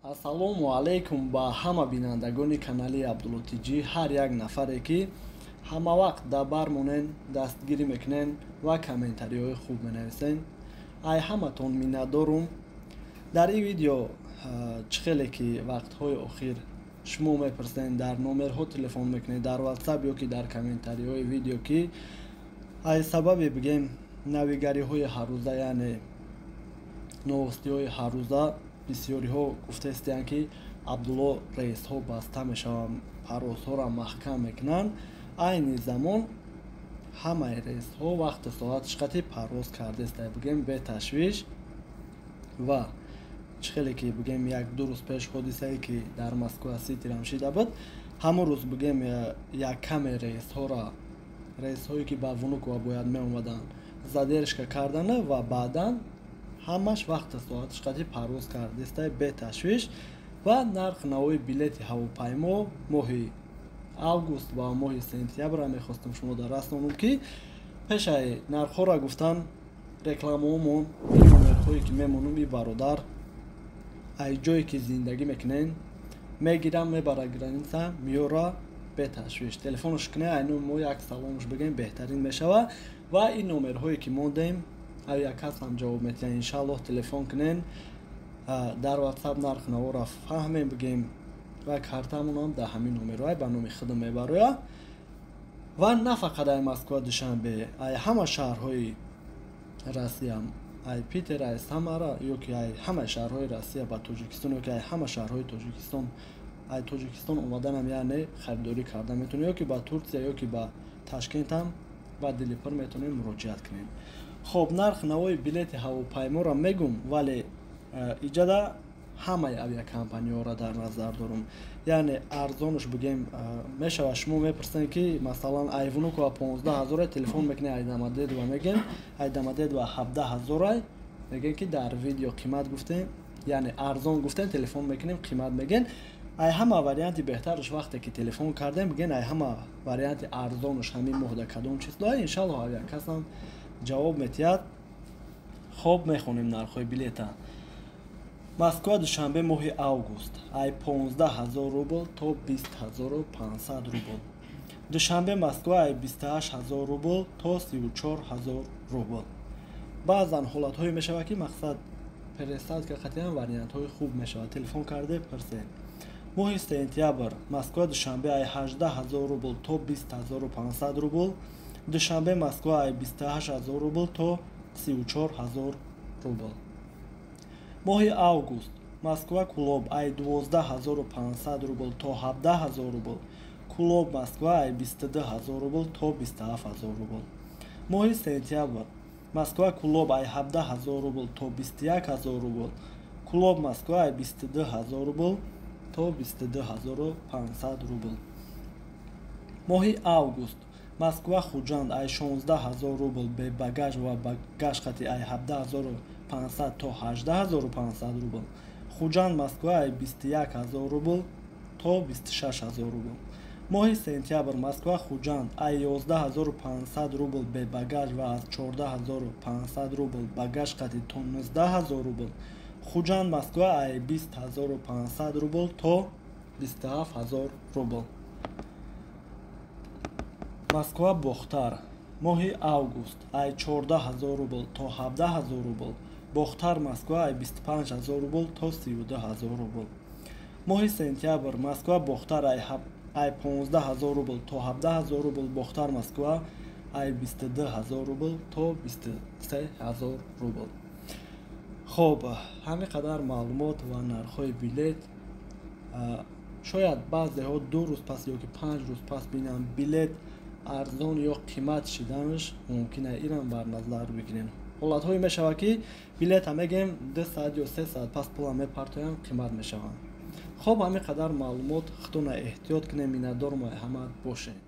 Ассалому алайкум ба ҳама бинандагони канали Абдулло ТЖ, ҳар як нафаре ки ҳама вақт дар бар монен, дастгирӣ мекунен ва комментариҳои хуб менависен. Ай ҳаматон миннатдорум. Дар ин видео чӣ хеле ки вақтҳои охир шумо мепурсен, дар номерҳо телефон мекунед, дар WhatsApp ё ки дар комментариҳои видео, ки ай сабаби бигем навигариҳои ҳаррӯза, яъне новостиҳои ҳаррӯза, бисёриҳо гуфтаистиянд, ки Абдулло, рейсҳо баста мешаванд, парвозҳоро маҳкам мекунанд. Айни замон ҳамаи рейсҳо вақту соаташ қати парвоз кардеста, бигем беташвиш. Ва чӣ хеле ки бигем як-ду рӯз пеш ҳодисае ки дар Москва Ситирам шида буд, ҳамон рӯз бигем як каме рейсҳоро, рейсҳое ки ба Внуково бояд меомаданд, задержка кардана ва баъдан ҳамаш вақту соаташ қати парвоз кардеста беташвиш. Ва нарх навои билети ҳавопаймо моҳи август ва моҳи сентябрро мехостам шумо дар расонам, ки пешаи нархҳоро гуфтан рекламаомон, ин номерҳое ки мемонам, и бародар ай ҷое ки зиндагӣ мекунен мегирам, мебара граница, меёра беташвиш. Телефонаш куне, ай номи мо як саломш бигем, беҳтарин мешава. Ва ин номерҳое ки мондем, ав як кас ҳам ҷавоб метиҳанд, иншааллоҳ. Телефон кунен, дар WhatsApp нарх наворо фаҳмем бигем ва картамонам дар ҳамин номерҳое ба номи худам мебароя. Ва на фақат ай Москва, Душанбе, ай ҳама шаҳрҳои Россия, ай Питер, ай Самара ё ки ай ҳамаи шаҳрҳои Россия ба Тоҷикистон ё ки ай ҳама шаҳрҳои Тоҷикистон, ай Тоҷикистон омаданам, яъне харидорӣ карда метавонем, ё ки ба Турсия, ё ки ба Ташкентам ба дили пур метавонем муроҷиат кунем. Хоб, нарх навои билети ҳавопайморо мегум, вале иҷада ҳамаи авиакомпаниҳоро дар назар дорум, яъне арзонаш бигем мешавад. Шумо мепурсед, ки масалан ай Внуково 15 ҳазора, телефон мекунед ай Домодедово, мегем ай Домодедово 17 ҳазора, мегем ки дар видео қимат гуфтем, яъне арзон гуфтем, телефон мекунем, қимат мегем. Ай ҳама варианти беҳтараш вақте ки телефон кардем, бигем ай ҳама варианти арзонаш ҳамин моҳда кадом число, иншаллоҳ авиакассам ҷавоб метиҳад. Хоб, мехонем нархҳои билета. Москва Душанбе моҳи август ай 15 000 рубл то 20 500 рубл. Душанбе Москва ай 28 000 рубл то 34 000 рубл. Баъзан ҳолатҳое мешавад, ки мақсад пересадка қатъиян вариантҳои хуб мешавад, телефон карде пурсед. Моҳи сентябр Москва Душанбе ай 18 000 рубл то 20 500 рубл. Душанбе Москва ай 28 000 рубл то 34 000 рубл. Моҳи август Москва Кулоб ай 12 500 рубл то 17 000 рубл. Кулоб Москва ай 22 000 рубл то 27 000 рубл. Моҳи сентябр Москва Кулоб ай 17 000 рубл то 21 000 рубл. Кулоб Москва ай 22 000 рубл то 22 500 рубл. Моҳи август Москва Хуҷанд ай 16 000 рубл бе багаж ва багаж қати ай 17 500 то 18 500 рубл. Хуҷанд Москва ай 21 000 рубл то 26 000 рубл. Моҳи сентябр Москва Хуҷанд ай 11 500 рубл бе багаж ва аз 14 500 рубл багаж қати то 19 000 рубл. Хуҷанд Москва ай 20 500 рубл то 27 000 рубл. Москва Бохтар моҳи август ай 14 000 рубл то 17 000 рубл. Бохтар Москва ай 25 000 рубл то 32 000 рубл. Моҳи сентябр Москва Бохтар ай 15 000 рубл то 17 000 рубл. Бохтар Москва ай 22 000 рубл то 23 000 рубл. Хоб, ҳамин қадар маълумот ва нархҳои билет. Шояд баъзеҳо 2 рӯз пас ё ки 5 рӯз пас бинанд, билет арзон ё қимат шиданаш мумкин аст, инам бар назар бигирем. Ҳолатҳое мешавад, ки билета мегем, 2 саат ё 3 саат пас пула мепартоянд, қимат мешаванд. Хоб, ҳамин қадар маълумот. Худтона эҳтиёт кунем, миннатдорум, ҳама бошед.